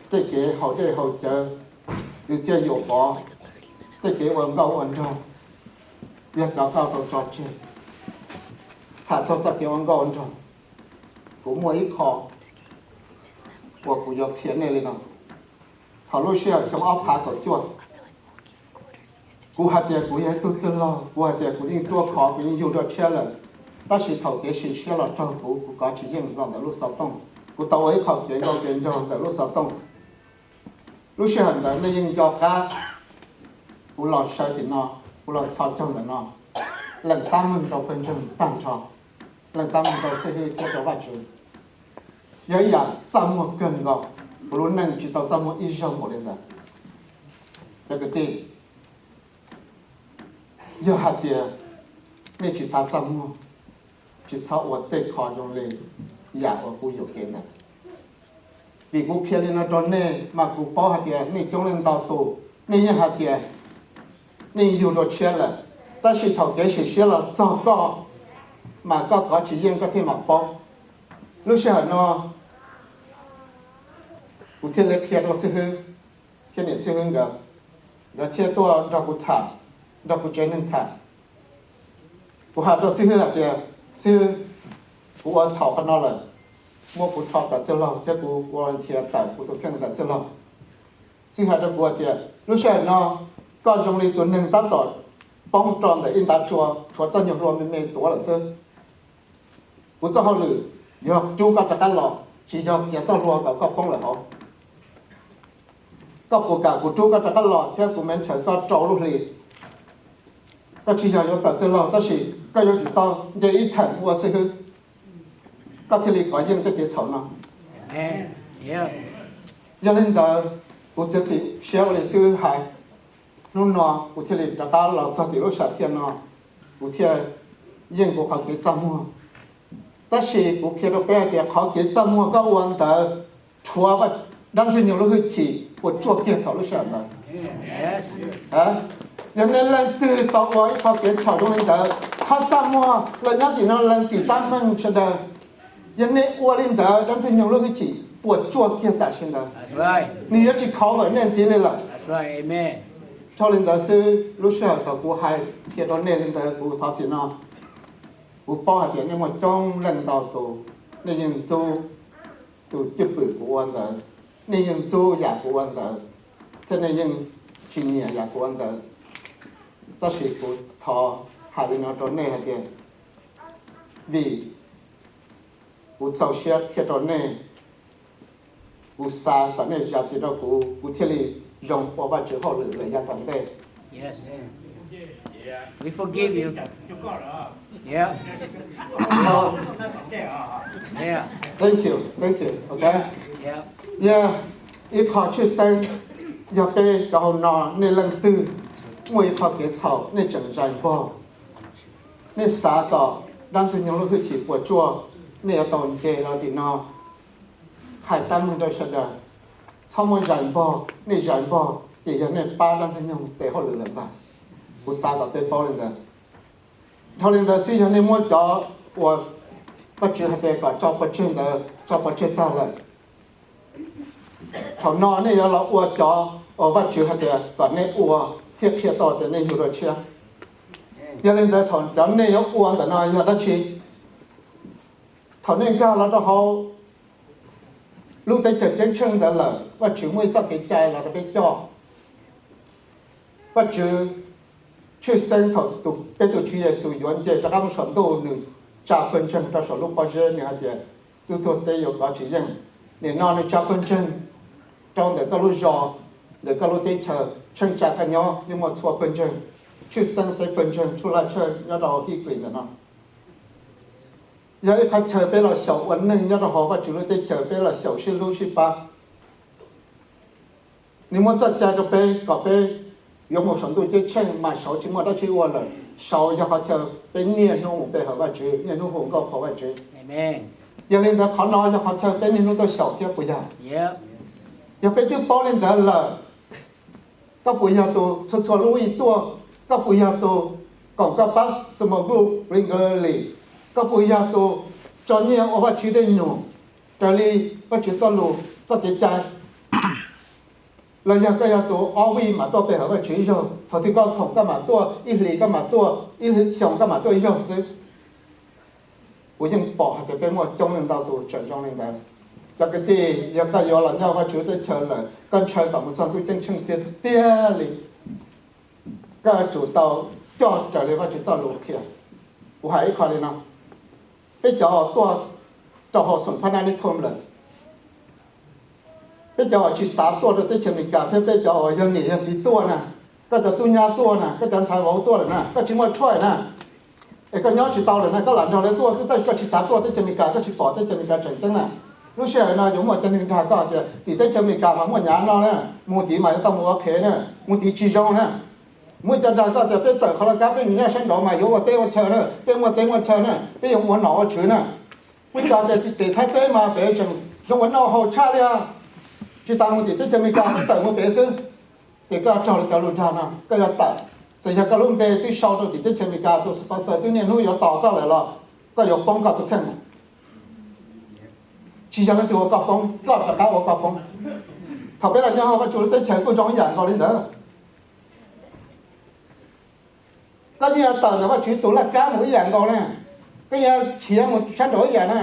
Tej kev haus dej haus cawv, twv txiaj yuam pov, tej kev ua nkauj ua nraug, yog cov koj tau tso tseg. Tham txog txoj kev ua nkauj ua nraug, kuv muaj ib qho uas kuv yuav qhia nej li no. Thaum lub sij hawm xyoo ob phav kaum cuaj, kuv hais tias kuv yog ib tug txwj laug, kuv hais tias kuv yeej ruaj khov, kuv yeej yug dua tshiab lawm. Tab sis thaum kev sim siab los raug kuv, kuv kov tsis yeej los ntawm lub xov tooj. Kuv tau ua ib qho kev nkauj kev nraug ntawm lub xov tooj. Lub sij hawm ntawd nej yeej nco qab kuv los sawv tim no, kuv los txhos caug ntawm no, leej tab meeg rau pawg ntseeg tag nrho, leej tab meeg rau xib hwb thiab rau Vajtswv. Yog ib yam txaj muag kawg nkaus, kuv lub neej tsis tau txaj muag ib zaug npaum li ntawd. Cov kwv tij, yog hais tias nej tsis xav txaj muag, tsis txhob ua tej qho zoo li yam uas kuv yuam kev ntawd. Vim kuv qhia li no rau nej mas kuv paub hais tias nej coob leej ntau tus, nej yeej hais tias nej yug dua tshiab lawm, tab sis thaum kev sim siab los txog koj, mas koj kov tsis yeej koj thiaj mam paub. Lub sij hawm no kuv thiaj li qhia rau xib hwb thiab niam xib hwb nkawd, nkawd thiaj tuaj nrog kuv tham, nrog kuv tsev neeg tham. Kuv hais rau xib hwb hais tias, xib hwb, kuv ua txhaum qhov no lawm, muab kuv rho tawm txwj laug thiab kuv ua thiav tawm kuv tus kheej ntawm txwj laug. Xib hwb hais rau kuv hais tias lub sij hawm no koj zoo li tus neeg tab tom poob rau ntawm ib ntav tsua, tshuav txoj nyuag hlua me me tuav lawm xwb. Kuv txoj hauj lwm yog rub koj rov qab los, tsis yog txiav txoj hlua kom koj poob lawm hauv. Koj puas kam kuv rub koj rov qab los thiab kuv me ntshaw koj rau lub hli? Koj tsis yog yuav tawm txwj laug, tab sis koj yuav tsum tau nce ib theem ua xib hwb, koj thiaj li kov yeej tej kev txhaum no. Yog li ntawd, kuv txiav txim siab ua li xib hwb hais. Hnub no kuv thiaj li rov qab los txog tim lub sam thiaj no, kuv thiaj yeej kuv qhov kev txaj muag. Tab sis kuv qhia rau peb hais tias qhov kev txaj muag koj ua ntawd rhuav dab Ntxwg Nyoog lub hwj chim puas tsuaj kiag thaum lub sij hawm ntawd. Yog nej leej twg tau ua ib qho kev txhaum zoo li ntawd, txhob txaj muag, lawv nyob tim no lees txim tab meeg sawv daws. Yog nej ua li ntawd, dab Ntxwg Nyoog lub hwj chim puas tsuaj kiag tam sim ntawd. Nws yuav tsis cover nej ntxiv li lawm. Dhau li ntawd xwb, lub sij hawm thaum kuv hais qhia rau nej li ntawd, kuv thov txim no. Kuv paub hais tias nej muaj coob leej ntau tus, nej yeej ntxub tus cwj pwm kuv ua ntawd, nej yeej ntxub yam kuv ua ntawd, thiab nej yeej tsis nyiam yam kuv ua ntawd. Tab sis kuv thov hais li no rau nej hais tias, vim kuv txaus siab qhia rau nej, kuv xav kom nej zam txim rau kuv, kuv thiaj li zoo ua Vajtswv hauj lwm lawm yav tom ntej. Thank you, thank you. Ok. Yog ib qho tshwj xeeb, yog peb cov hauv no nej leej twg muaj ib qho kev txhaum nej tseem zais npog, nej xav kom dab Ntxwg Nyoog lub hwj chim puas tsuaj, nej yuav tau nce los tim no hais tab meeg rau sawv daws. Txhob muab zais npog, nej zais npog ces yog nej pab dab Ntxwg Nyoog tes hauj lwm lawm ntag. Kuv xav kom peb paub li ntawd. Dhau li ntawd xwb, yog nej muab cov uas Vajtswv hais tias kom tso pov tseg ntawd tso pov tseg tag lawm, thaum no nej yuav los ua cov uas Vajtswv hais tias kom nej ua thiaj qhia tau tias nej yug dua tshiab. Yog li ntawd thaum cov nej yuav ua ntawm no yog dab tsi? Thaum nej nkag los rau hauv lub teb chaws ceeb tsheej ntawd lawm, Vajtswv muaj ib txoj kev cai los rau peb coj. Vajtswv tshwj xeeb thaum peb tus Tswv Yexus yuav nce rov qab mus saum ntuj, nws tsa pawg ntseeg rau saum lub pob zeb, nws hais tias, tus tuag teb yuav kov tsis yeej. Nim no nws tsa pawg ntseeg rau ntawm koj lub zos, ntawm koj lub teb chaws, tsheej tsa koj nyob, yeej muaj txhua pawg ntseeg tshwj xeeb, peb pawg ntseeg tshuaj laj tshawj nyob rau Hungary ntawm no. Yog ib qhov chaw peb los xyaum ua neej nyob rau hauv Vajtswv lub teb chaws, peb los xyaum sib hlub sib pab. Nws muab txoj cai rau peb kom peb yuav mus saum ntuj ceeb tsheej, mas saud tsis muaj dab tsi ua lawm. Saud yog qhov chaw peb niaj hnub mus pe hawm Vajtswv, niaj hnub hu nkauj qhia Vajtswv. Yog li ntawd qhov no yog qhov chaw peb niaj hnub tuaj xyaum thiab puas yog? Yog peb twb paub li ntawd lawm, koj puas yog tus txhua txhua lub ib tuaj? Koj puas yog tus koom koj pab Small Group regularly? Koj puas yog tus tso nyiaj ua Vajtswv tej num raws li Vajtswv txoj lus txoj kev cai? Los yog koj yog tus ob vij mas tuaj pe hawm Vajtswv ib zaug, thaum twg koj khoom koj mam tuaj, ib hlis koj mam tuaj, ib xyoos koj mam tuaj ib zaug xwb. Kuv yeej pom hais tias peb muaj coob leej ntau tus tseem zoo li ntawd. Cov kwv tij, yog koj yuav los nyob Vajtswv teb chaws lawm, koj ntshaw kom mus txog ntuj ceeb tsheej tiag tiag li, koj yuav tsum tau coj raws li Vajtswv txoj lus qhia. Kuv hais ib qho li no, peb cov uas tuaj rau hauv xoom phab nab nib khom lawm, peb cov uas tsis xav tuaj rau teb chaws Amelikas thiab peb cov uas yog niam yog txiv tuaj na, koj cov tub nyab tuaj na, koj cov ntxhais vauv tuaj lawm na, koj tsis muaj choice na, es koj nyob tsis tau lawm na, koj lam nrog lawv tuaj xwb, txawm koj tsis xav tuaj teb chaws Amelikas, koj tsis pom teb chaws Amelikas tseem ceeb na. Lub sij hawm no yuav muaj cov neeg dag koj tias tim teb chaws Amelikas mas muaj hnyav noj na, mus tid mas yuav tau mus ua qhev na, mus tid tsis zoo na. Muaj cov dag koj tias peb tawm qhov laj kab peb mus nyob sab nraud mas yuav ua teb ua chaw na, peb muaj teb muaj chaw na, peb yuav ua nom ua tswv na. Muaj cov tias tim Thaib teb mas peb tseem zoo ua noj haus tshaj li os. Tsis tas mus tim teb chaws Amelikas peb tawm mus pem xwb. Ces koj raug li cov lus dag no koj yuav tawm. Txawm yog koj lub npe twb sau rau tim teb chaws Amelikas, tus sponsor twb niaj hnub yuav tos koj lawm los koj yuav poob koj tus kheej. Tsis yog leej twg ua koj poob, koj rov qab ua koj poob. Thaum peb los nyob hauv Vajtswv lub teb chaws kuj zoo ib yam nkaus li ntawd. Koj yeej yuav tawm ntawm Vajtswv tus laj kab mus ib yam nkaus na. Koj yeej yuav khiav mus sab nraud ib yam na.